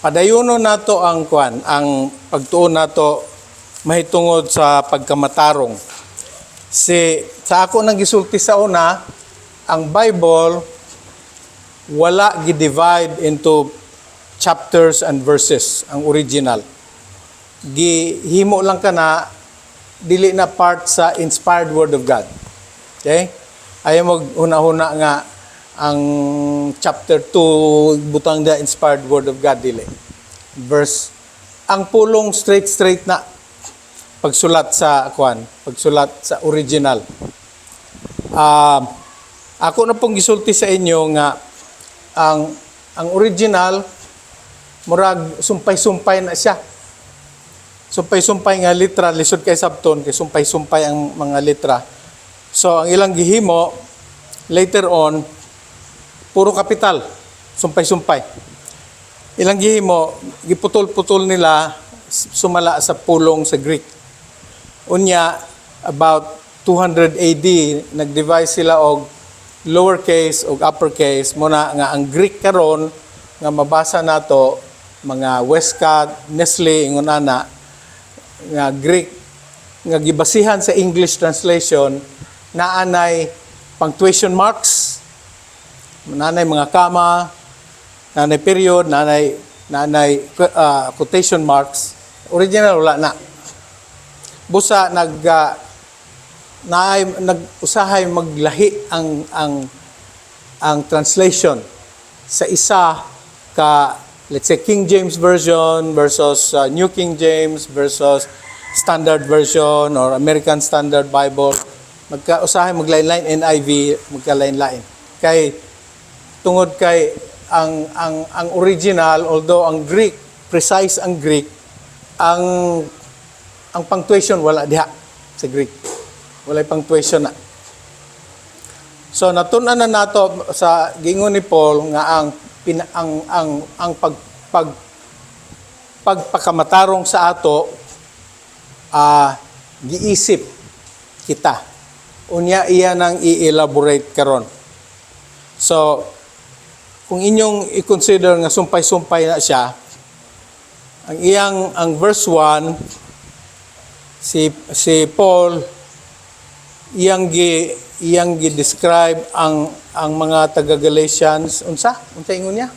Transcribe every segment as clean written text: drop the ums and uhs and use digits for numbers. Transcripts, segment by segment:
Padayonon nato ang kwan, ang pagtuon nato mahitungod sa pagkamatarong. Si sa ako nang gisulti sa una, ang Bible wala gi-divide into chapters and verses ang original. Gihimo lang kana, dili na part sa inspired word of God. Okay? Ayaw mo huna-huna nga ang chapter 2 butang da inspired word of God, dili. Verse ang pulong, straight straight na pagsulat sa kwan, pagsulat sa original. Ako na pong gisulti sa inyo nga ang original murag sumpay-sumpay na siya. Sumpay-sumpay nga litra, lisod kay sabton kay sumpay-sumpay ang mga litra. So ang ilang gihimo later on, puro kapital, sumpay-sumpay. Ilang gihimo, giputol-putol nila sumala sa pulong sa Greek. Unya about 200 AD nag-devise sila og lowercase og uppercase mo na nga ang Greek karon nga mabasa nato, mga Westcott, Nestle, ingon ana nga Greek nga gibasihan sa English translation, naanay punctuation marks, naanay mga comma, naanay period, naanay quotation marks. Original wala na. Busa nag naay nag-usahay maglahi ang translation sa isa ka, let's say, King James Version versus New King James versus Standard Version or American Standard Bible, magka usahay maglain-lain, NIV, magkalain-lain kay tungod kay ang original, although ang Greek, precise ang Greek, ang punctuation wala diha sa Greek, walay punctuation na. So natun-an na nato sa gingon ni Paul nga ang pina, ang pag pag pagpakamatarong sa ato, giisip kita. Unya iya nang i-elaborate karon. So kung inyong i-consider nga sumpay-sumpay na siya, ang iyang ang verse 1, si Paul iyang gi-describe ang mga taga Galatians. Unsa ingon niya?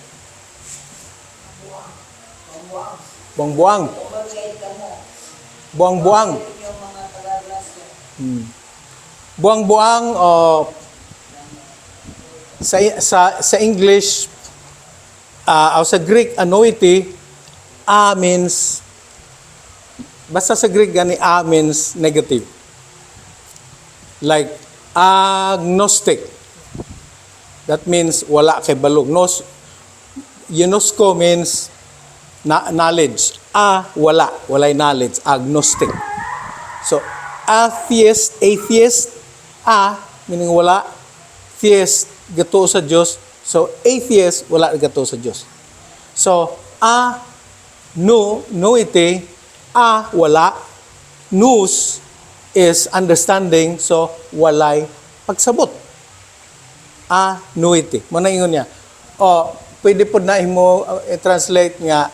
Buang-buang. Buang-buang. Yung mga taga-Galacia. Buang-buang o sa English o sa Greek, anoity, a means, basta sa Greek gani, a means negative, like agnostic, that means wala kay balo. Nos, ginosko means na, knowledge. A, wala, walay knowledge, agnostic. So atheist, atheist, a meaning wala, theist, gatuo sa Diyos. So atheist, wala gatuo sa Diyos. So a no, noity, a wala, nous is understanding, so walay pagsabot. A noity. Mo na ingon niya. O pwede pod na imo i-translate nga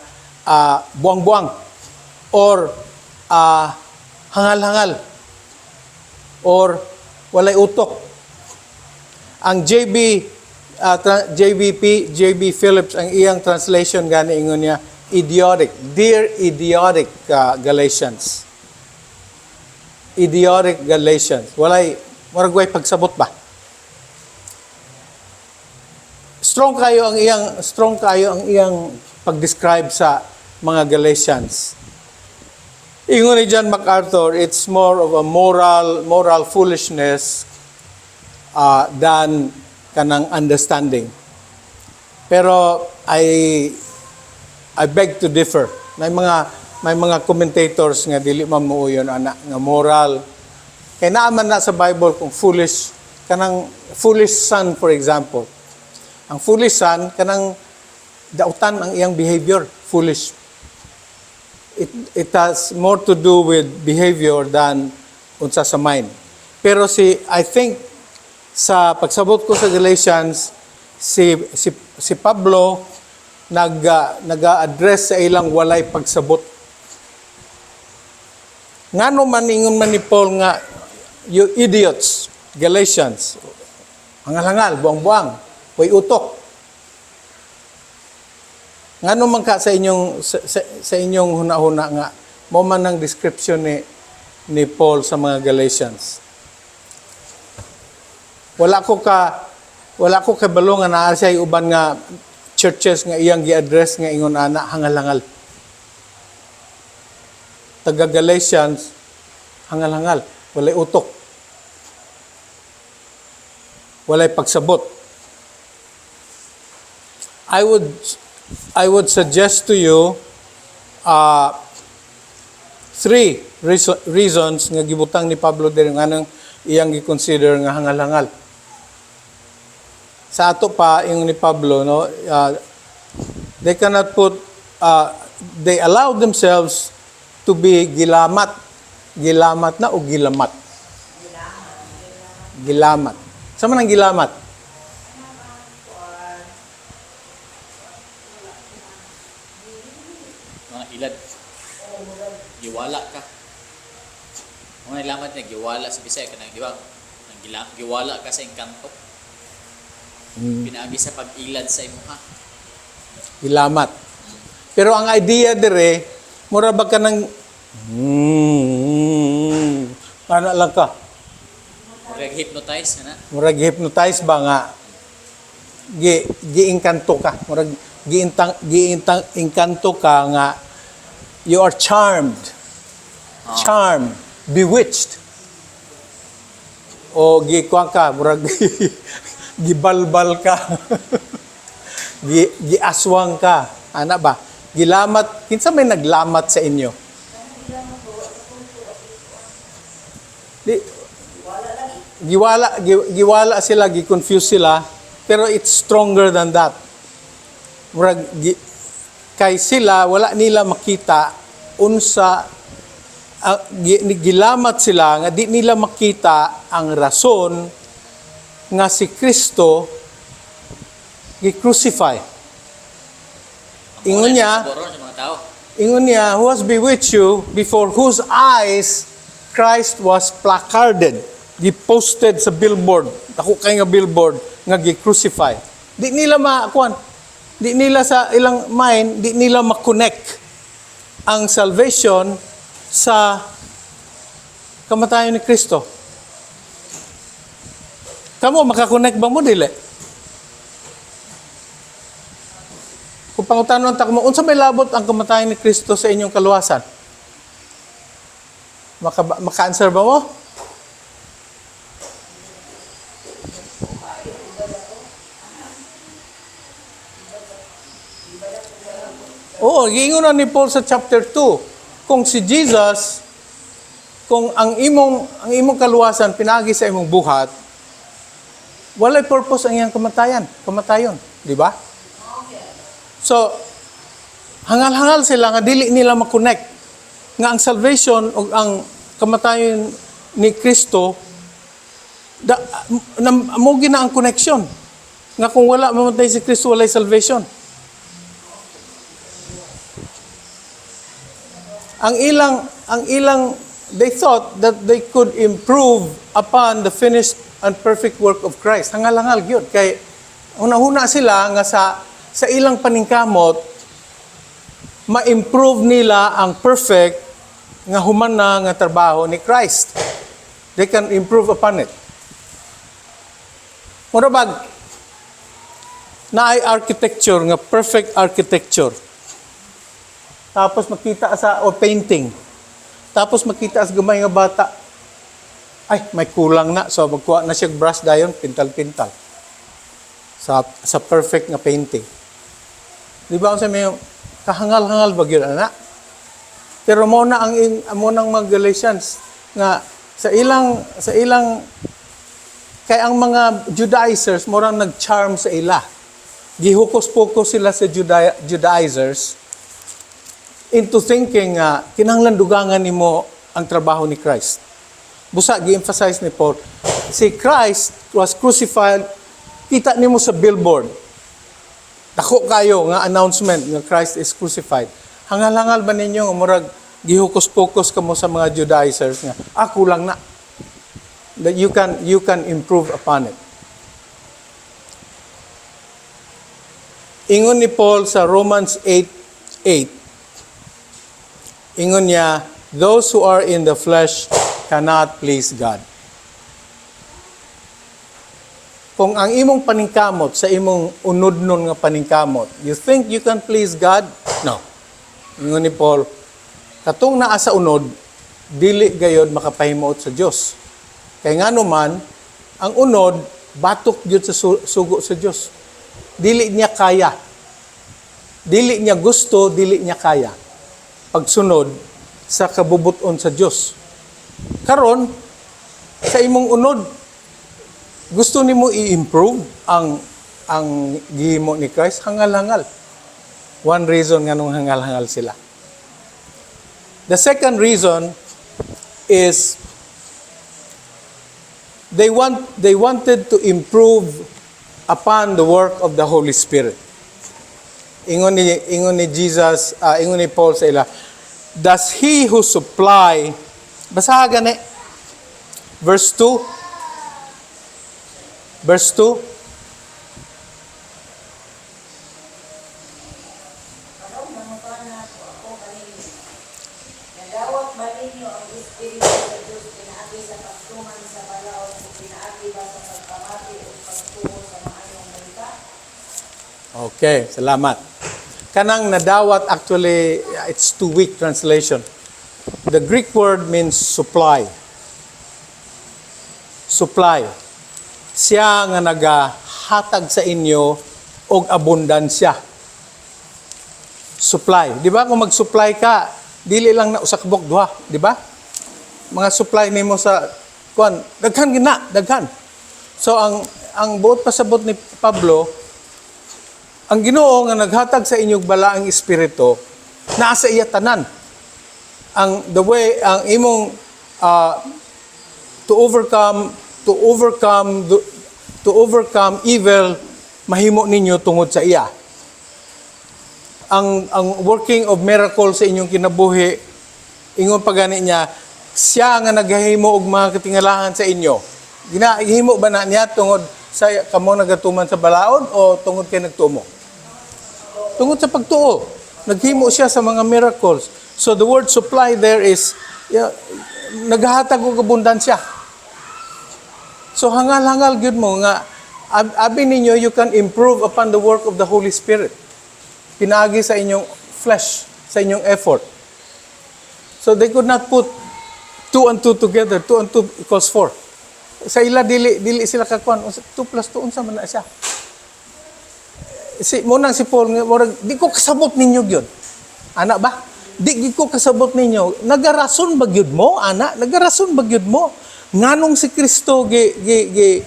buang-buang or hangal-hangal or walay utok. Ang JBP, JB Phillips, ang iyang translation gani, ingon niya idiotic. Dear idiotic Galatians. Idiotic Galatians. Walay murag way pagsabot ba? Strong kayo ang iyang pag-describe sa mga Galatians. Ingon ni John MacArthur, it's more of a moral foolishness than kanang understanding. Pero I beg to differ. May mga commentators nga dili man muuyon ana nga moral. Kay naa man na sa Bible kung foolish, kanang foolish son, for example. Ang foolish son, kanang dautan ang iyang behavior, foolish. It has more to do with behavior than unsa sa mind. Pero si I think sa pagsabot ko sa Galatians, si Pablo Naga-address sa ilang walay pagsabot. Ngano man ingon man ni Paul nga, "You idiots, Galatians, hangal-hangal, buang-buang, way utok"? Ngano man ka sa inyong huna-huna nga mao man ang description ni Paul sa mga Galatians? Wala ko kabalo nga naa siya uban nga churches nga iyang gi-address nga ingon ana, hangal-hangal. Taga Galatians, hangal-hangal, walay utok. Walay pagsabot. I would suggest to you three reasons nga gibutang ni Pablo diri nganong iyang gi-consider nga hangal-hangal. Sa ato pa, ingon ni Pablo, no, they cannot put they allow themselves to be gilamat. Gilamat na o gilamat? Gilamat. Sa man ang gilamat? Mga ilad. Giwala ka. Mga nilamat niya, giwala sa Bisaya kanang, di ba? Nang giwala ka sa engkanto. Pinaagi sa pag-ilad sa imuha. Gilamat. Pero ang idea dire, mura ba ka ng ana lang ka. Murag hypnotize na. Murag hypnotize ba nga giengkanto ka. Murag giintang giintang engkanto ka nga you are charmed. Charmed, bewitched. O gikuan ka, murag gibalbal ka. Giaswang ka. Ana ba? Gilamat, kinsa may naglamat sa inyo? Di, giwala, giwala sila, gi-confuse sila, pero it's stronger than that. Murag, kay sila, wala nila makita unsa gilamat sila nga di nila makita ang rason nga si Kristo gi-crucify. Ang Ingon mura niya, sa sa mga tao. Ingon niya, "Who has bewitched you, before whose eyes Christ was placarded," gi-posted sa billboard, ako kay nga billboard, nga gi-crucify. Di nila makuan, di nila sa ilang mind, di nila ma-connect ang salvation sa kamatayan ni Kristo. Kamo, maka-connect ba mo, dili? Kung pangutanon ta mo, unsa may labot ang kamatayan ni Kristo sa inyong kaluwasan? Maka-answer ba mo? Oo, giingon na ni Paul sa chapter 2. Kung si Jesus, kung ang imong kaluwasan pinagi sa imong buhat, walay purpose ang iyang kamatayan, kamatayon, di ba? So, hangal-hangal sila nga dili nila ma-connect nga ang salvation o ang kamatayon ni Kristo da, na, mo gina ang connection nga kung wala mamatay si Kristo, walay salvation. Ang ilang they thought that they could improve upon the finished and perfect work of Christ. Hangal-hangal gyud kay una-una sila nga sa ilang paningkamot ma-improve nila ang perfect nga human na nga trabaho ni Christ. They can improve upon it. Mura bag naay architecture nga perfect architecture. Tapos makita sa o painting. Tapos makita sa gamay nga bata. Ay, may kulang na. So magkuha na siya og brush dayon, pintal-pintal. Sa perfect nga painting. Di ba sa may kahangal-hangal ba gyud ana? Pero mo nang mga Galatians nga sa ilang kay ang mga Judaizers murang nag-charm sa ila. Gihukos-pokos sila sa Judaizers into thinking nga kinahanglan dugangan nimo ang trabaho ni Christ. Busa gi-emphasize ni Paul, si Christ was crucified, kita nimo sa billboard. Dako kayo nga announcement nga Christ is crucified. Hangal-hangal ba ninyo nga murag gihukus-pokus kamo sa mga Judaizers nga kulang na, that you can improve upon it? Ingon ni Paul sa Romans 8:8, ingon niya, "Those who are in the flesh cannot please God." Kung ang imong paningkamot, sa imong unodnon nga paningkamot, you think you can please God? No. Ingon ni Paul, katong naa sa unod, dili gayod makapahimuot sa Dios. Kay ngano man, ang unod batok gyud sa sugo sa Dios. Dili niya kaya. Dili niya gusto, dili niya kaya pagsunod sa kabubuton sa Dios. Karon, sa imong unod, gusto nimo i-improve ang gihimo ni Christ, hangal-hangal. One reason nganong hangal-hangal sila. The second reason is they wanted to improve upon the work of the Holy Spirit. Ingon ni Jesus, ingon ni Paul sa ila, does he who supply, basaha gani, verse 2, verse 2. Aron mangutana ko ako kaninyo, nadawat ba ninyo ang Espiritu sa Dios pinaagi sa pagtuman sa balaod o pinaagi ba sa pagpamati o pagtuo sa maayong balita? Okay, salamat. Kanang nadawat, actually, it's too weak translation. The Greek word means supply. Supply. Siya nga nagahatag sa inyo og abundansya. Supply. Di ba kung mag-supply ka, dili lang na usa ka buok, duha, di ba? Mga supply nimo sa kuan, daghan gina, daghan. So ang buot pasabot ni Pablo, ang Ginoo nga naghatag sa inyong balaang espiritu, naa sa iya tanan. Ang the way ang imong to overcome evil, mahimo ninyo tungod sa iya. Ang working of miracle sa inyong kinabuhi, ingon pa gani niya, siya nga naghahimo og mga katingalahan sa inyo. Ginahimo ba na niya tungod sa kamo nagatuman sa balaod o tungod kay nagtuo mo? Tungod sa pagtuo. Naghimo siya sa mga miracles. So the word supply there is, yeah, naghahatag og abundansya. So hangal-hangal gyud mo nga abi ninyo you can improve upon the work of the Holy Spirit pinaagi sa inyong flesh, sa inyong effort. So they could not put two and two together. Two and two equals four. Sa ila, dili sila kakuan. 2 plus 2, unsa man na siya? Si mo nang si Paul nga murag di ko kasabot ninyo gyud. Ana ba? Di gyud ko kasabot ninyo. Nagarason ba gyud mo, ana? Nagarason ba gyud mo? Nganong si Kristo gi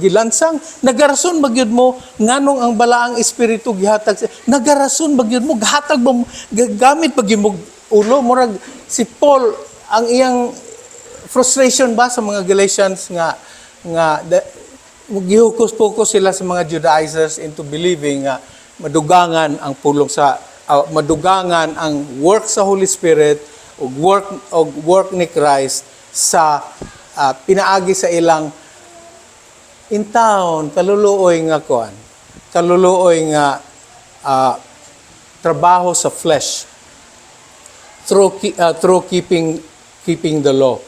gilansang? Nagarason ba gyud mo nganong ang balaang espiritu gihatag? Nagarason ba gyud mo? Gahatag ba mo? Gagamit ba gyud mo ulo? Murag si Paul, ang iyang frustration ba sa mga Galatians nga gihukus-pokus sila sa mga Judaizers into believing nga madugangan ang pulong sa madugangan ang work sa Holy Spirit ug work ni Christ sa pinaagi sa ilang in town kaluluoy nga kuan, kaluluoy nga trabaho sa flesh through keeping the law.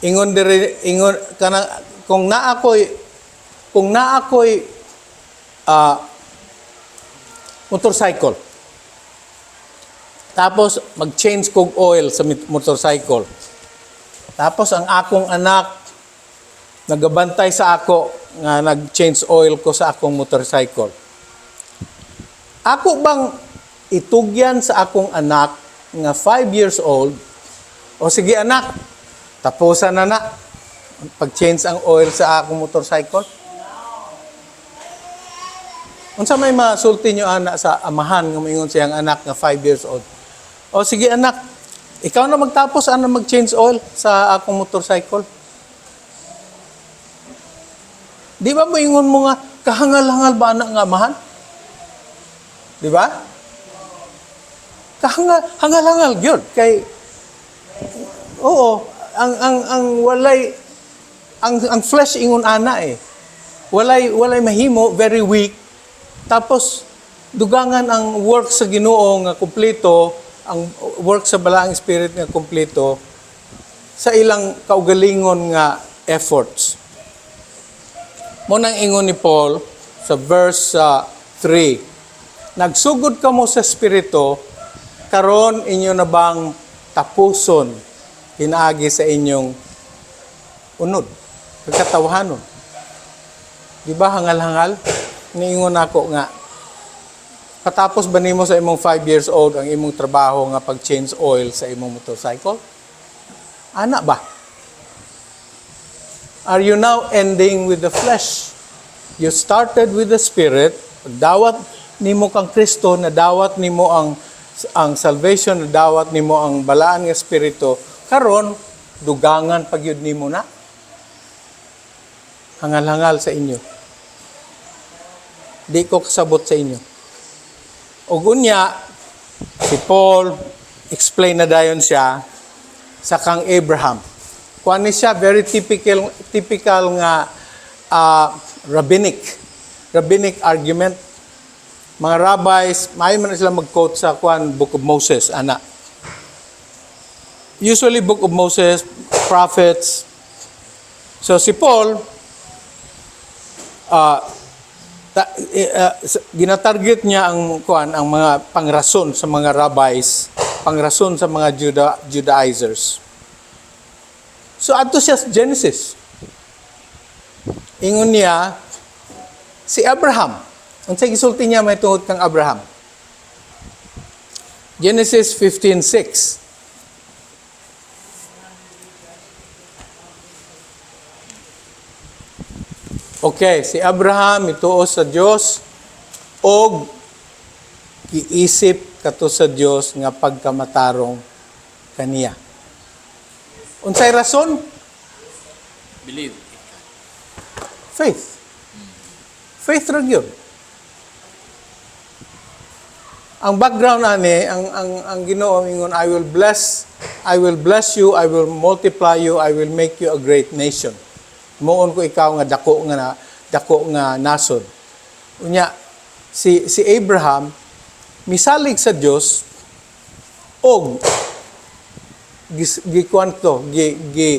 Ingon diri, ingon kanang kung naa ko'y motorcycle, tapos mag-change kog oil sa motorcycle, tapos ang akong anak nagabantay sa ako nga nag-change oil ko sa akong motorcycle, ako bang itugyan sa akong anak nga 5 years old, "O sige anak, tapusan na na pag-change ang oil sa akong motorcycle"? Unsa may masulti nyo ana sa amahan nga moingon siyang anak nga 5 years old, "O sige anak, ikaw na magtapos ana mag-change oil sa akong motorcycle"? Di ba moingon mo nga, Kahangal-hangal ba na nga amahan? Di ba? Kahangal, hangal-hangal gyud kay, oo, ang walay ang flesh ingon ana eh. Walay mahimo, very weak. Tapos dugangan ang work sa Ginoo nga kumpleto, ang work sa Balaang Spirit nga kumpleto sa ilang kaugalingon nga efforts. Mao nang ingon ni Paul sa verse 3. Nagsugod kamo sa Espiritu, karon inyo na bang tapuson pinaagi sa inyong unod, pagkatawahanon? Di ba hangal-hangal? Niingon ako nga, patapos ba nimo sa imong 5 years old ang imong trabaho nga pag-change oil sa imong motorcycle? Ana ba? Are you now ending with the flesh? You started with the Spirit, dawat nimo kang Kristo, nadawat nimo ang salvation, nadawat nimo ang balaan nga Espiritu, karon dugangan pagyud nimo na. Hangal-hangal sa inyo. Di ko kasabot sa inyo. Ug unya, si Paul, explain na dayon siya sa kang Abraham. Kuan ni siya, very typical typical nga rabbinic argument. Mga rabbis, maayo man na sila mag-quote sa kuan, Book of Moses, ana. Usually Book of Moses, prophets. So si Paul, ginatarget niya ang kuan, ang mga pangrason sa mga rabbis, pangrason sa mga Judaizers. So adto siya sa Genesis. Ingon niya si Abraham. Unsay gisulti niya may tungod kang Abraham? Genesis 15:6. Okay, si Abraham mituo sa Dios og giisip kato sa Dios nga pagkamatarong kaniya. Unsay rason? Believe in God. Faith. Faith ra gyud. Ang background ani, ang Ginoo ingon, "I will bless you, I will multiply you, I will make you a great nation. Muon ko ikaw nga dako nga nasod." Unya si Abraham misalig sa Dios og gikuan to, gi gi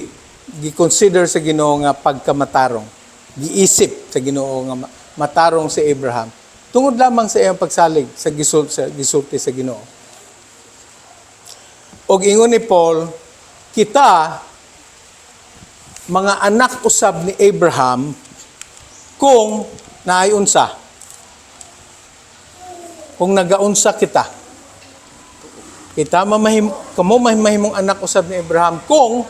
gi-consider sa Ginoo nga pagkamatarong. Giisip sa Ginoo nga matarong si Abraham tungod lamang sa iyang pagsalig sa gisulti sa Ginoo. Og ingon ni Paul, kita mga anak usab ni Abraham kung naay unsa. Kung nagaunsa kita. Kita mamahim kamo mahimong anak usab ni Abraham kung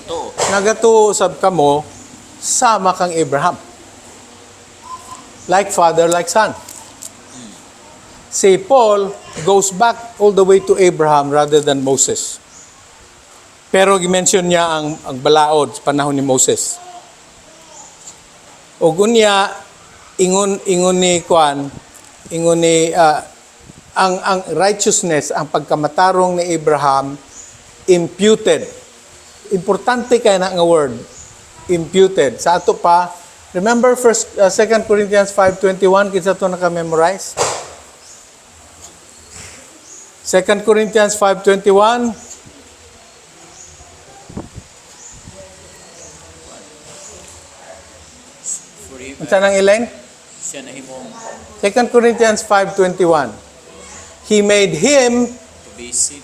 Totoo. Nagatuo usab kamo sama kang Abraham. Like father, like son. Si Paul goes back all the way to Abraham rather than Moses. Pero gi-mention niya ang balaod sa panahon ni Moses. Ug unya ingon ni kuan, ingon ni ang righteousness, ang pagkamatarong ni Abraham imputed. Importante kay na nga word, imputed. Sa ato pa, remember first 2 Corinthians 5:21, kinsa to naka-memorize? 2 Corinthians 5:21. For him, Unsa nang Elaine? Siya nahimong 2 Corinthians 5:21. He made him to be sin.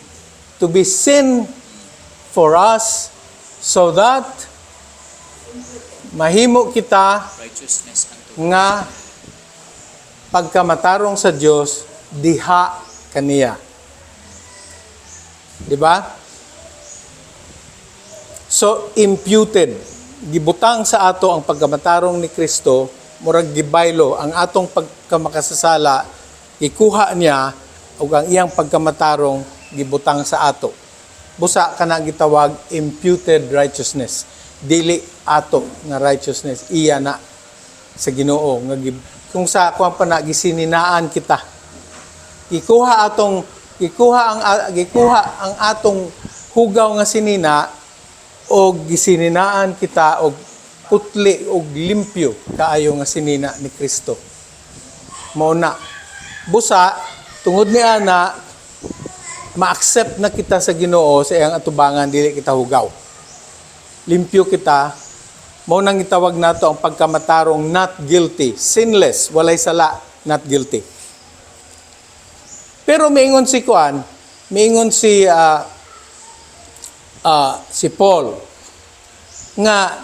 To be sin for us so that mahimo kita Righteousness unto nga pagkamatarong sa Dios diha kaniya. Di ba? So imputed, gibutang sa ato ang pagkamatarong ni Kristo, murag gibaylo ang atong pagkamakasasala, gikuha niya ug ang iyang pagkamatarong gibutang sa ato. Busa kana gitawag imputed righteousness. Dili ato nga righteousness, iya na. Sa Ginoo nga kung sa kuan pa na, gisininaan kita, gikuha atong gikuha ang gikuha ang atong hugaw nga sinina og gisininaan kita og putli og limpyo kaayo nga sinina ni Kristo. Mao na. Busa tungod ni ana, ma-accept na kita sa Ginoo sa iyang atubangan, dili kita hugaw, limpyo kita. Mao nang gitawag nato ang pagkamatarong not guilty, sinless, walay sala, not guilty. Pero miingon si kuan, miingon si Paul nga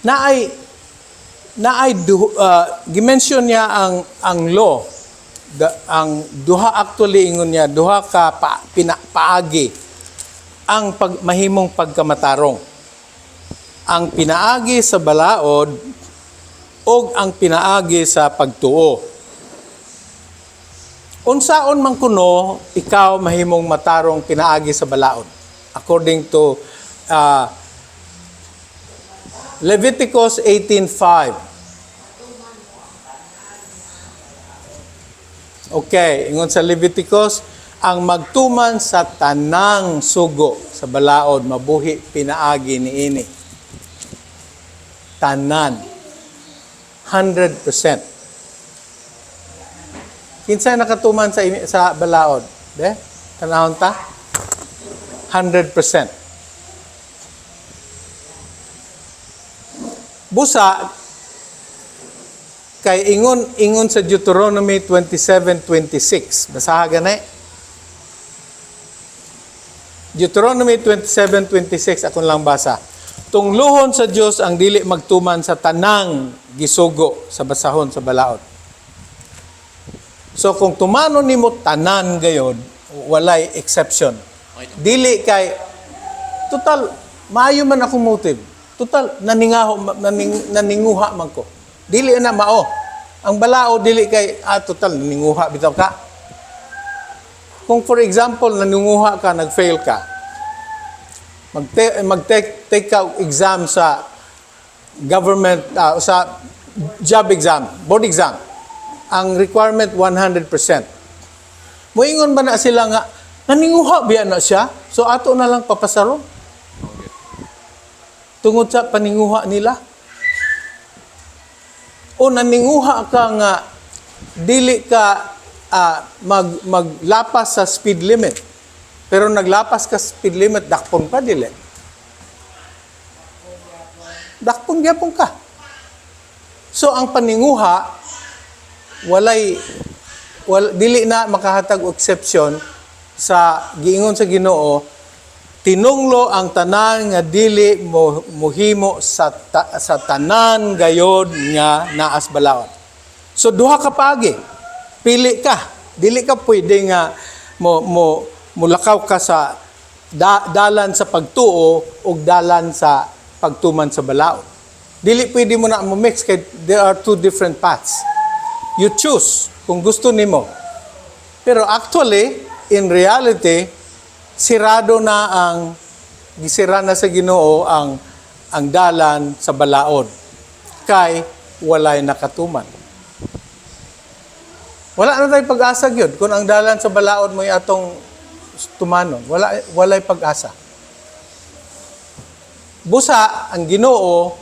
naay gimension niya ang law, ang duha. Actually, ingon niya duha ka paagi ang mahimong pagkamatarong: ang pinaagi sa balaod o ang pinaagi sa pagtuo. Unsaon man kuno ikaw mahimong matarong pinaagi sa balaod? According to Leviticus 18:5. Okay, ingon sa Leviticus, ang magtuman sa tanang sugo sa balaod mabuhi pinaagi niini. Tanan. 100%. Kinsa nakatuman sa balaod? De? Tanahon ta? 100%. Busa kay ingon ingon sa Deuteronomy 27:26. Basaha gani. Deuteronomy 27:26, akon lang basa. Tungluhon sa Dios ang dili magtuman sa tanang gisugo sa basahon sa balaod. So kung tumanon nimo tanan gayod, walay exception. Dili kay total maayo man akong motive. Total naninguha man ko. Dili na mao. Ang balaod, dili kay total naninguha bitaw ka. Kung for example naninguha ka, nag-fail ka. Mag-take take ka og exam sa government, sa job exam, board exam. Ang requirement 100%. Moingon ba na sila nga naninguha biya na siya? So ato na lang papasaron. Tungod sa paninguha nila. O naninguha ka nga dili ka maglapas sa speed limit. Pero naglapas ka sa speed limit, dakpon pa, dili? Dakpon gyapon ka. So ang paninguha, dili na makahatag og exception sa giingon sa Ginoo, tinunglo ang tanan nga dili mo muhimo sa tanan gayod nga naas balaod. So duha ka paagi. Pili ka. Dili ka pwede nga mo mo mulakaw ka sa dalan sa pagtuo ug dalan sa pagtuman sa balaod. Dili pwede mo na mo mix kay there are two different paths. You choose kung gusto nimo. Pero actually, in reality, sirado na ang gisira na sa Ginoo ang dalan sa balaod kay walay nakatuman. Wala na tayo pag-asa gyud kung ang dalan sa balaod mo'y atong tumanon. Wala, walay pag-asa. Busa ang Ginoo,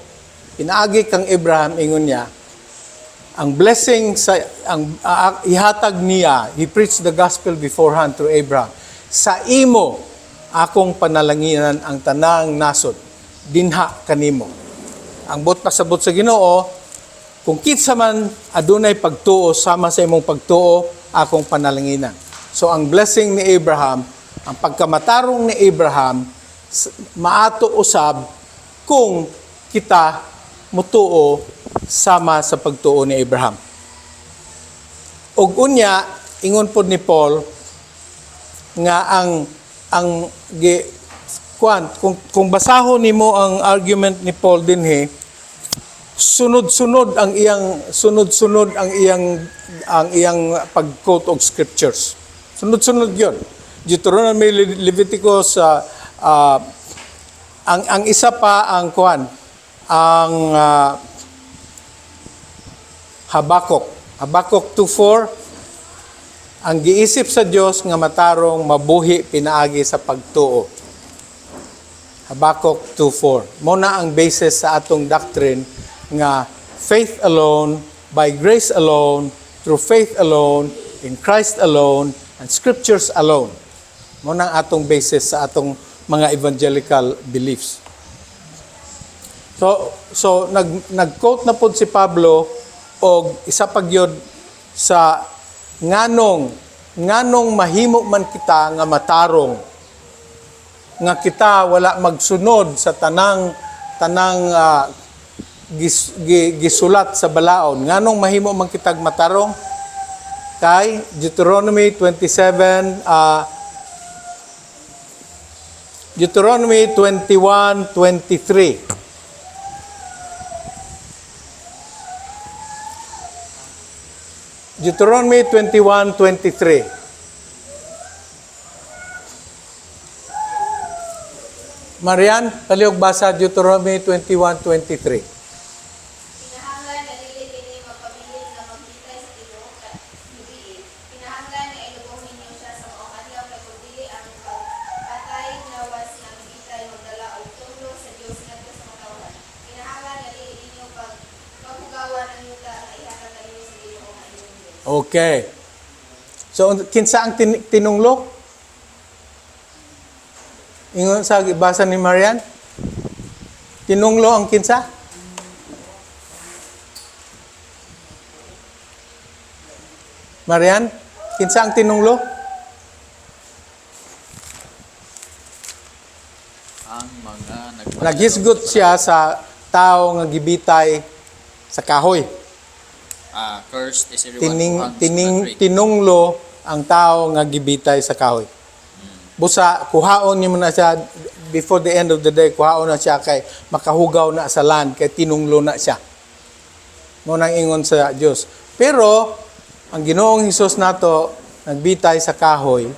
pinaagi kang Abraham, ingon niya ang blessing sa ang ihatag niya, he preached the gospel beforehand through Abraham. Sa imo akong panalanginan ang tanang nasod dinha kanimo. Ang buot pasabot sa Ginoo, kung kinsa man adunay pagtuo sama sa imong pagtuo, akong panalanginan. So ang blessing ni Abraham, ang pagkamatarong ni Abraham, maato usab kung kita mutuo sama sa pagtuo ni Abraham. Ug unya, ingon pod ni Paul nga ang gi kuan, kung basahon nimo ang argument ni Paul dinhi, sunod-sunod ang iyang pag-quote og scriptures. Sunod-sunod 'yon. Deuteronomy, Leviticus, ang isa pa, ang kuan, ang Habakuk. Habakuk 2:4. Ang giisip sa Dios nga matarong mabuhi pinaagi sa pagtuo. Habakuk 2:4. Mao na ang basis sa atong doctrine nga faith alone, by grace alone, through faith alone, in Christ alone, and scriptures alone. Mao na ang atong basis sa atong mga evangelical beliefs. So nag-quote na pod si Pablo og isa pa gyud sa nganong mahimo man kita nga matarong, nga kita wala magsunod sa tanang gisulat sa balaod. Nganong mahimo man kitag matarong? Kay Deuteronomy 27, Deuteronomy 21:23. Deuteronomy 21:23. Marian, palihog basa Deuteronomy 21:23. Kinahanglan nga dili kini magpabilin nga magbitay sa tibuok gabii. Kinahanglan nga ilubong ninyo siya sa maong adlaw kay kung dili, ang pagpatay lawas nga mibitay magdala og tunglo sa Dios ngadto sa katawhan. Kinahanglan nga dili ninyo paghugawan ang yuta nga ihatag kaninyo sa Ginoo nga inyong Dios. Okay. So, kinsa ang tinunglo? Ingon sa basa ni Marian? Tinunglo ang kinsa? Marian, kinsa ang tinunglo? Ang mga Naghisgot siya sa tao nga gibitay sa kahoy. Ah, cursed is everyone Tining, who hangs on tining, a tree. Tinunglo ang tao nga gibitay sa kahoy. Busa, kuhaon nimo na siya before the end of the day, kuhaon na siya kay makahugaw na sa land, kay tinunglo na siya. Mao nang ingon sa Dios. Pero, ang Ginoong Hesus nato, nagbitay sa kahoy,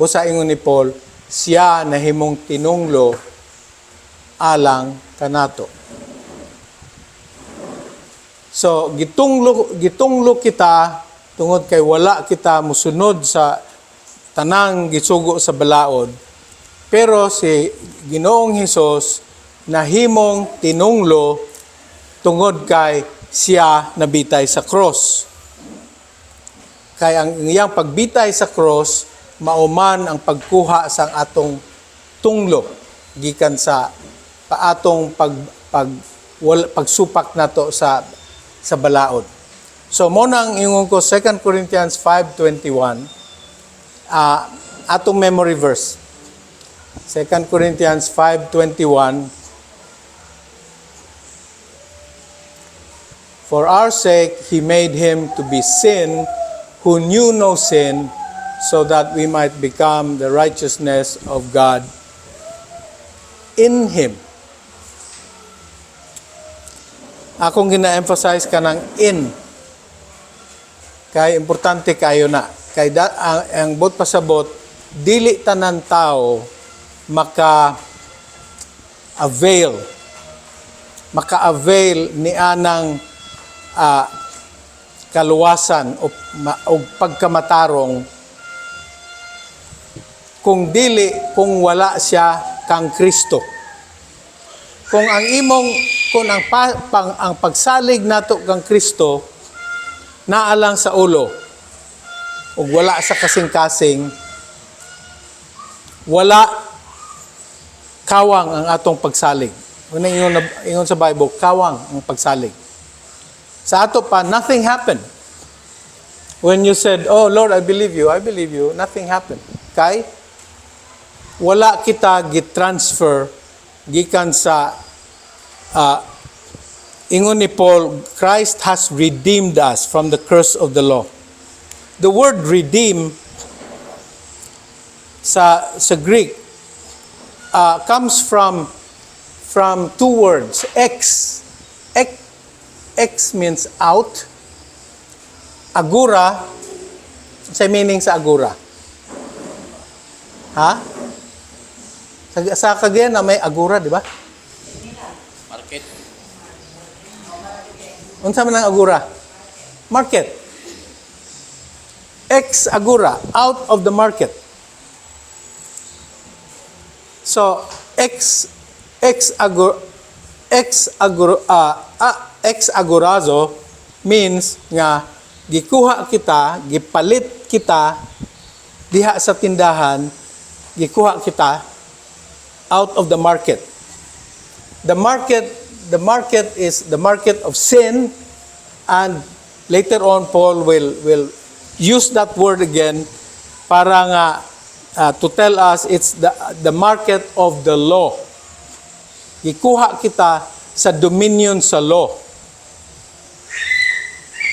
busa ingon ni Paul, siya nahimong tinunglo alang kanato. So, gitunglo kita tungod kay wala kita musunod sa tanang gisugo sa balaod. Pero si Ginoong Hesus nahimong tinunglo tungod kay siya nabitay sa cross. Kay ang iyang pagbitay sa cross mauman ang pagkuha sa atong tunglo gikan sa paatong pag pag wal, pagsupak nato sa balaod. So mao nang ingon ko 2 Corinthians 5:21, atong memory verse. 2 Corinthians 5:21. "For our sake he made him to be sin who knew no sin, so that we might become the righteousness of God in him." Akong gina-emphasize kanang "in." Kay importante kayo na. Kay ang buot pasabot, dili tanan tao maka-avail ni anang kaluwasan o pagkamatarong kung wala siya kang Kristo. Kung ang imong kung ang pa, pang, ang pagsalig nato kang Kristo naa lang sa ulo ug wala sa kasing-kasing, wala kawang ang atong pagsalig. Una ingon sa Bible, kawang ang pagsalig. Sa ato pa, nothing happened. When you said, "Oh Lord, I believe you, I believe you," nothing happened. Kay wala kita gitransfer gikan sa ingon ni Paul, Christ has redeemed us from the curse of the law. The word "redeem" sa Greek comes from two words. Ex means out. Agora, sa meaning sa agora? Ha? Sa Cagayan na may agora, di ba? Market. Unsa man ang agora? market. Ex agora, out of the market. So, ex agorazo means nga gikuha kita, gipalit kita diha sa tindahan, gikuha kita out of the market. The market is the market of sin, and later on Paul will use that word again para nga to tell us it's the market of the law. Gikuha kita sa dominion sa law.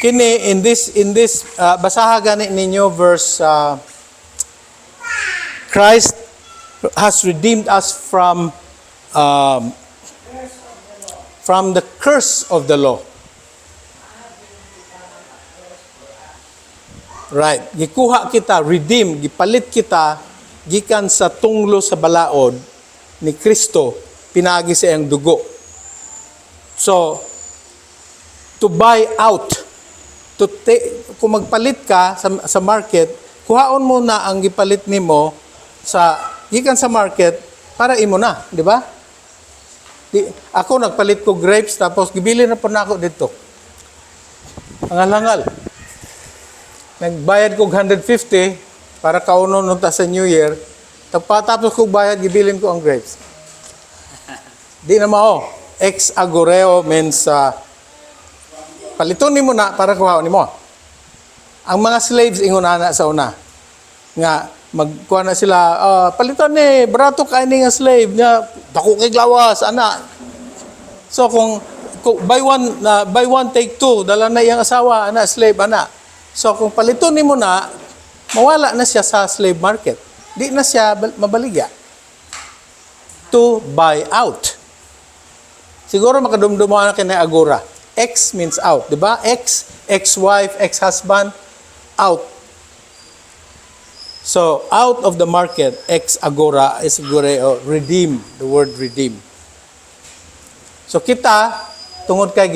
Kini in this basaha gani ninyo verse Christ has redeemed us from the curse of the law. Right. Gikuha kita, redeem, gipalit kita gikan sa tunglo sa balaod ni Kristo pinaagi sa iyang dugo. So, to buy out, kung magpalit ka sa market, kuhaon mo na ang gipalit nimo sa gikan sa market para imo na, di ba? Di, ako nagpalit ko grapes, tapos gibili na po na ako dito. Ang hangal. Nagbayad ko 150 para kaunon nunta sa New Year. Tapos ko bayad, gibilin ko ang grapes. Di na mao. Ex agoreo means paliton nimo na para kuhaon nimo. Ang mga slaves, ingon ana sa una nga magkuha na sila, "Paliton ni, barato kay ni nga slave nga dako kay lawas," ana. So kung buy one take two, dala na iyang asawa ana, slave ana. So kung paliton nimo na, mawala na siya sa slave market. Di na siya mabaligya. To buy out. Siguro makadumdumo na kini agora. Ex means out, di ba? Ex, ex-wife, ex-husband, out. So, out of the market, ex agora is agoreo, redeem, the word "redeem." So kita, tungod kay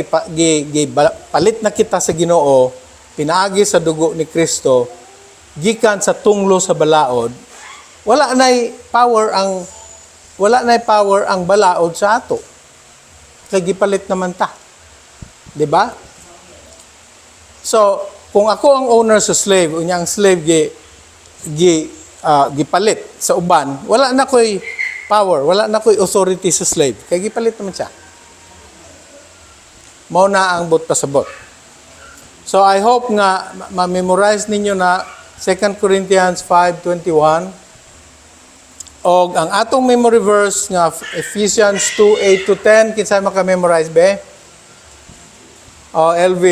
palit na kita sa Ginoo, pinaagi sa dugo ni Kristo, gikan sa tunglo sa balaod, wala na'y power ang balaod sa ato. Kay gipalit naman ta. 'Di ba? So, kung ako ang owner sa slave, unya ang slave gi gi gipalit sa uban, wala na ko'y power, wala na ko'y authority sa slave. Kay gipalit naman siya. Mao na ang buot pasabot. So I hope nga ma-memorize ninyo na 2 Corinthians 5:21 og ang atong memory verse nga Ephesians 2:8 to 10. Kinsa maka-memorize be? Oh, LV.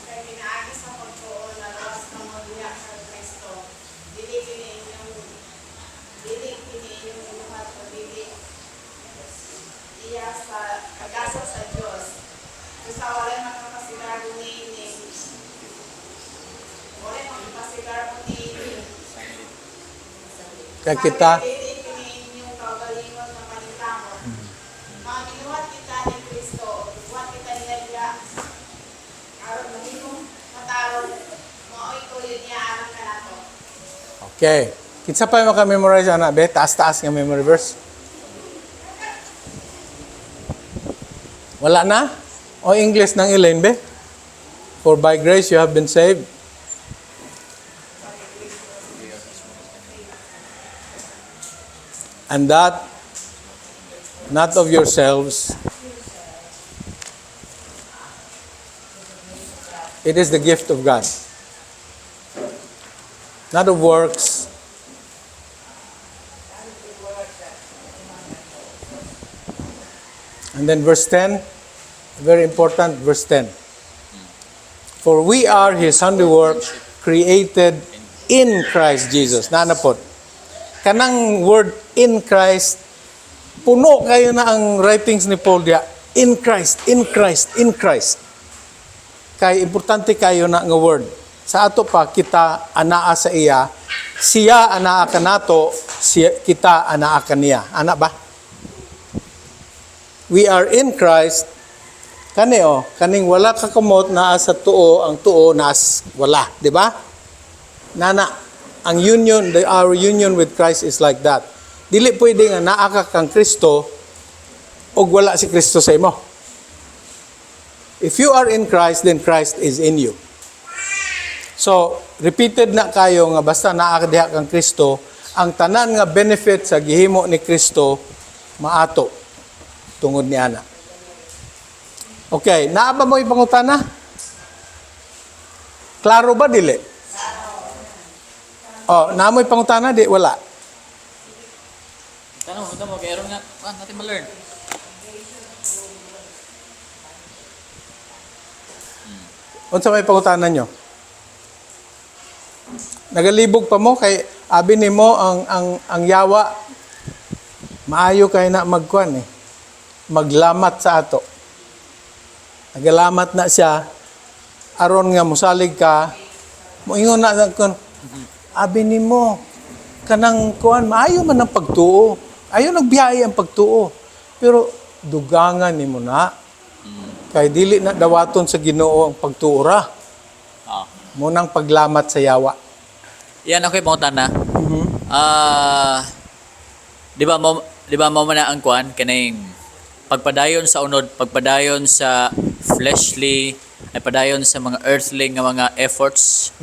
Kay pinaagi sa pagtuo naluwas kamo diha kang Kristo. Dili kini inyong gibuhat kundi iya sa kagasa sa Dios. Busa walay makakasigarbo niini. Kay kita Dili kini inyong kaugalingon nga paningkamot. Mga ginuhat kita ni Kristo, buhat kita niya diha aron mahimong matarong, mao'y tuyo niya alang kanato. Okay. Kinsa pa yung maka-memorize ana be? Taas-taas nga memory verse. Wala na? O English ng Elaine be? For by grace you have been saved. And that not of yourselves. It is the gift of God. Not of works. And then verse 10, very important, verse 10. For we are His handiwork, created in Christ Jesus. Naa na pod. Kanang word "in Christ", puno kayo na ang writings ni Paul diya. In Christ, in Christ, in Christ. Kay importante kayo na nga word. Sa ato pa, kita anaa sa iya, siya anaa kanato, siya, kita anaa kaniya. Ana ba? We are in Christ. Kani oh, kaning wala ka kamot naa sa tuo, ang tuo naa wala, di ba? Nana, ang union, our union with Christ is like that. Dili pwede nga naa ka kang Kristo ug wala si Kristo sa imo. If you are in Christ, then Christ is in you. So, repeated na kayo nga basta naa ka diha kang Kristo, ang tanan nga benefit sa gihimo ni Kristo maato tungod ni ana. Okay, naa ba mo ipangutana? Klaro ba dili? Oh, naa mo ipangutana di wala? Tanong, ito mo, kaya nga, natin ma-learn. Unsa may pangutana nyo? Nagalibog pa mo kay abi nimo ang yawa maayo kay na magkuan eh. Maglamat sa ato. Nagalamat na siya aron nga mosalig ka, moingon na kon abi nimo kanang kuan, maayo man ang pagtuo. Ayo nagbiyahe ang pagtuo. Pero dugangan nimo na. Kay dili na dawaton sa Ginoo ang pagtuo ra. Munang paglamat sa yawa. Yan ako yung pangutana. Di ba mo man na ang kuan kaning pagpadayon sa unod, pagpadayon sa fleshly, ay padayon sa mga earthly nga mga efforts,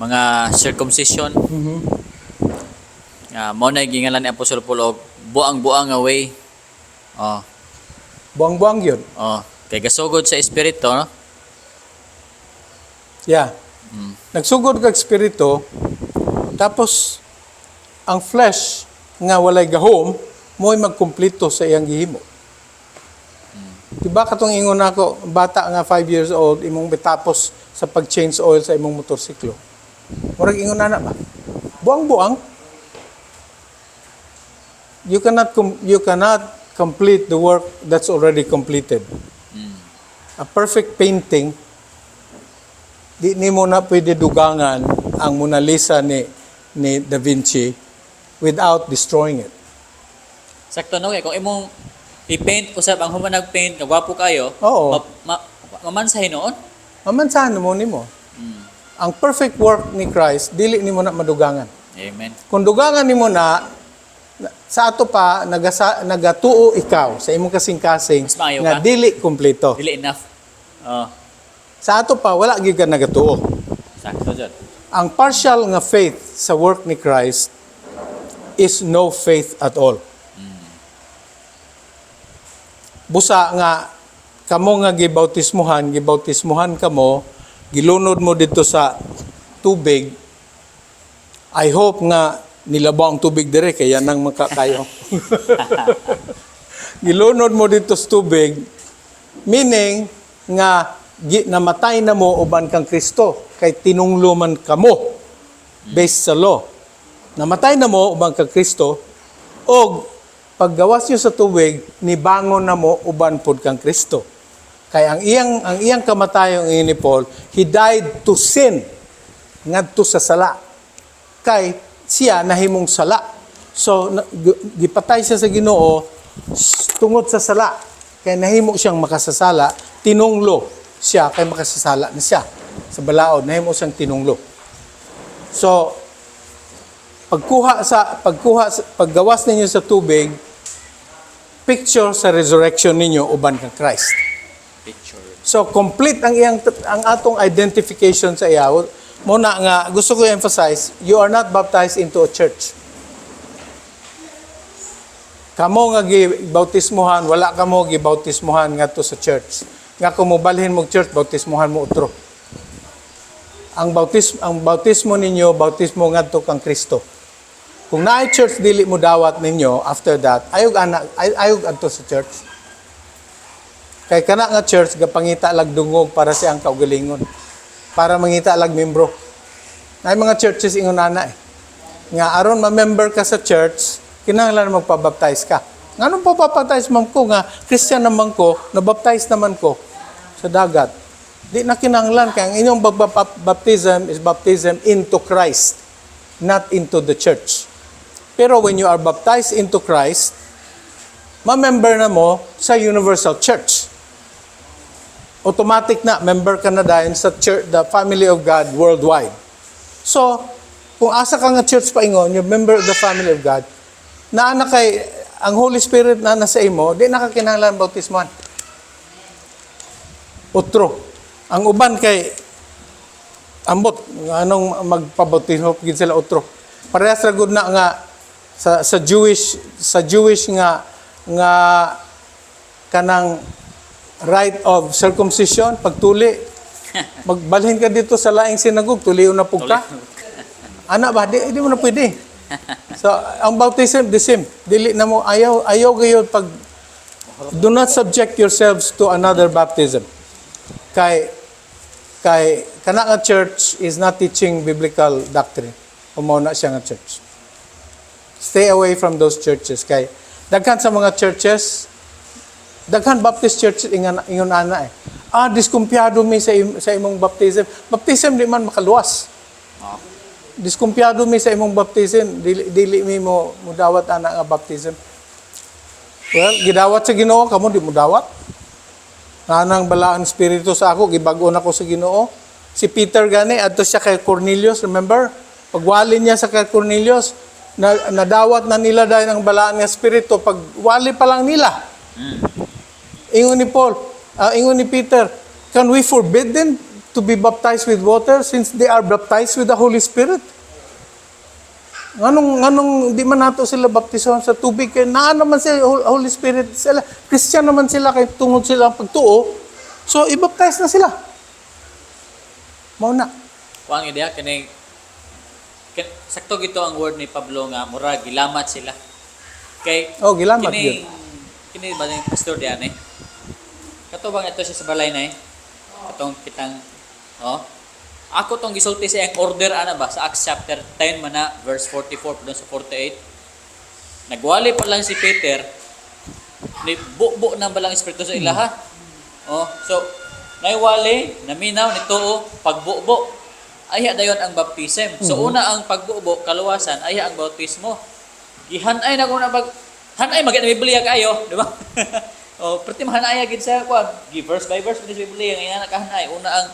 mga circumcision. Mo na gingalan ni Apostol Paul og buang-buang nga way. Oh, Buang-buang yun. oh, kay gasugod sa espiritu, no? Yeah. Nagsugod kag espiritu, tapos ang flesh nga walay gahom, mo'y magkumpleto sa iyang gihimo. Diba katong ingon nako, bata nga 5 years old, imong bitapos sa pag-change oil sa imong motorsiklo. Murag ingon na ba? Buang-buang. You cannot complete the work that's already completed. A perfect painting, di nimo na pwede dugangan ang Mona Lisa ni Da Vinci without destroying it. Sakto, no, kay kung imong i-paint usab ang human nag-paint nga gwapo kayo, mamansahin noon. Mamansahan mo nimo. Ang perfect work ni Christ, dili nimo na madugangan. Amen. Kung dugangan nimo na, sa ato pa nagatuo ikaw sa imong kasing-kasing Mas maayo nga ka? dili kumpleto. Dili enough. Oh, Sa ato pa wala gyud ka nagatuo. Sakto jud. Ang partial nga faith sa work ni Christ is no faith at all. Busa nga kamo nga gibautismuhan, gibautismuhan kamo, gilunod mo dito sa tubig. I hope nga nilabaw ang tubig dire kay yan ang makakayo. Gilunod mo dito sa tubig, meaning nga namatay na mo uban kang Kristo kay tinunglo man kamo based sa law. Namatay na mo uban kang Kristo og paggawas niyo sa tubig, nibangon na mo uban pod kang Kristo. Kay ang iyang kamatayon ni Paul, he died to sin ngadto sa sala. Kay siya nahimong sala. So gipatay siya sa Ginoo tungod sa sala. Kay nahimo siyang makasasala, tinunglo siya kay makasasala na siya. Sa balaod nahimo siyang tinunglo. So paggawas ninyo sa tubig, picture sa resurrection ninyo uban kang Christ. Picture. So complete ang atong identification sa iya. Muna nga gusto ko emphasize, you are not baptized into a church. Kamo nga gibautismuhan, wala kamo gibautismuhan ngadto sa church. Nga kung mobalhin mo church, bautismuhan mo utro. Ang bautismo ninyo, bautismo ngadto kang Kristo. Kung naay church dili mo dawat ninyo after that, ayog ana ayog adto sa church. Kay kana nga church gapangita lag dungog para sa ang kaugalingon. Para mangita lag membro. Naay mga churches ingon ana eh. Nga aron ma-member ka sa church, kinahanglan magpa-baptize ka. Nganong pa-baptize man ko nga Christian naman ko, na-baptize naman ko sa dagat? Di na kinahanglan kay ang inyong baptism is baptism into Christ, not into the church. Pero when you are baptized into Christ, ma-member na mo sa Universal Church. Automatic na member ka na dayon sa church, the family of God worldwide. So, kung asa ka nga church paingon, you're member of the family of God, naa na kay ang Holy Spirit na nasa imo, di na ka kinahanglan bautismohan. Otro. Ang uban kay ambot anong magpabautismo gid sila otro. Parehas ra gud na nga sa Jewish nga nga kanang rite of circumcision, pagtuli, magbalhin ka dito sa laing sinagog, tulion na pug ka. Ana ba, di mo na pwede. So ang baptism, the same. Dili na mo, ayaw ayaw gayud pag, do not subject yourselves to another baptism kay kay kana nga church is not teaching biblical doctrine. Mao na siya nga church. Stay away from those churches kay daghan sa mga churches, daghan Baptist churches, ingon ingon ana eh. Ah, diskumpiyado mi sa imong baptism. Baptism di man makaluwas. Diskumpiyado mi sa imong baptism, dili, dili mi mo mudawat ana nga baptism. Well, gidawat sa Ginoo, kamo di mo dawat. Nanang balaan espiritu sa ako, gibag-o na ko sa Ginoo. Si Peter gani adto siya kay Cornelius, remember? Pagwali niya sa kay Cornelius, na, nadawat na nila dahil ang balaan nga espiritu pagwali pa lang nila. Ingon ni Paul, ingon ni Peter, "Can we forbid them to be baptized with water since they are baptized with the Holy Spirit?" Nganong nganong di man nato sila baptisohan sa tubig kay naa naman sila Holy Spirit sila? Christian naman sila kay tungod sila ang pagtuo. So i-baptize na sila. Mao na. Kuang ideya kini sakto gito ang word ni Pablo nga mura gilamat sila. Kay Oh, gilamat kini yun. Kini ba ni pastor diyan eh? Kato bang ito siya sa balay na eh? Katong kitang, oh. Ako tong gisulti sa iyang order ana ba sa Acts chapter 10 man na verse 44 padung sa 48. Nagwali pa lang si Peter ni bubo ng balang espiritu sa ilaha. Oh, so naiwali, naminaw nituo, pagbubo. Ayha dayon ang baptism. So una ang pagbubo, kaluwasan, ayha ang bautismo. Gihanay na ko na bag hanay magid na Biblia kayo, di ba? Oh, perti mahanay gid sa kuan, gi verse by verse sa Biblia nga nakahanay. Una ang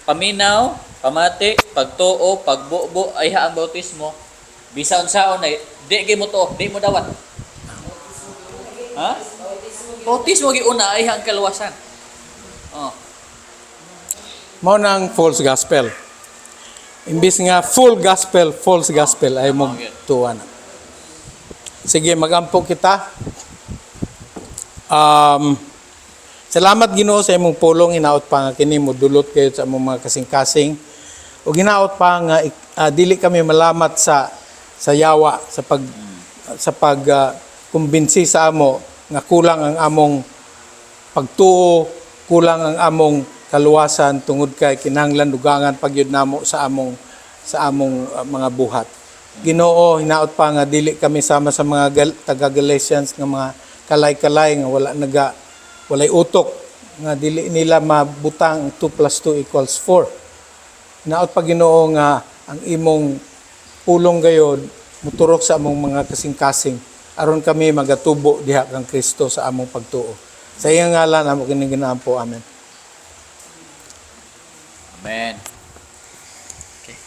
paminaw, pamati, pagtuo, pagbubo, ayha ang bautismo. Bisa unsaon ay di gyud mo to, di mo dawat. Ha? Bautismo gi una, ayha ang kaluwasan. Oh. Mao nang false gospel. Imbis nga full gospel, false gospel ay mo tuwa na. Sige, magampo kita. Salamat, Ginoo, sa imong pulong. Hinaot pa nga kini modulot kayo sa among mga kasing-kasing. Ug hinaot pa nga dili kami malamat sa yawa sa pag kumbinsi sa amo nga kulang ang among pagtuo, kulang ang among kaluwasan tungod kay kinahanglan dugangan pagyud namo sa among mga buhat. Ginoo, hinaot pa nga dili kami sama sa mga taga Galatians nga mga kalay-kalay nga wala naga walay utok nga dili nila mabutang 2 plus 2 equals 4. Hinaot pa, Ginoo, nga ang imong pulong gayod muturok sa among mga kasing-kasing aron kami magatubo diha kang Kristo sa among pagtuo. Sa iyang ngalan amo kining ginaampo. Amen. Amen. Okay.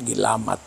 Gilamat.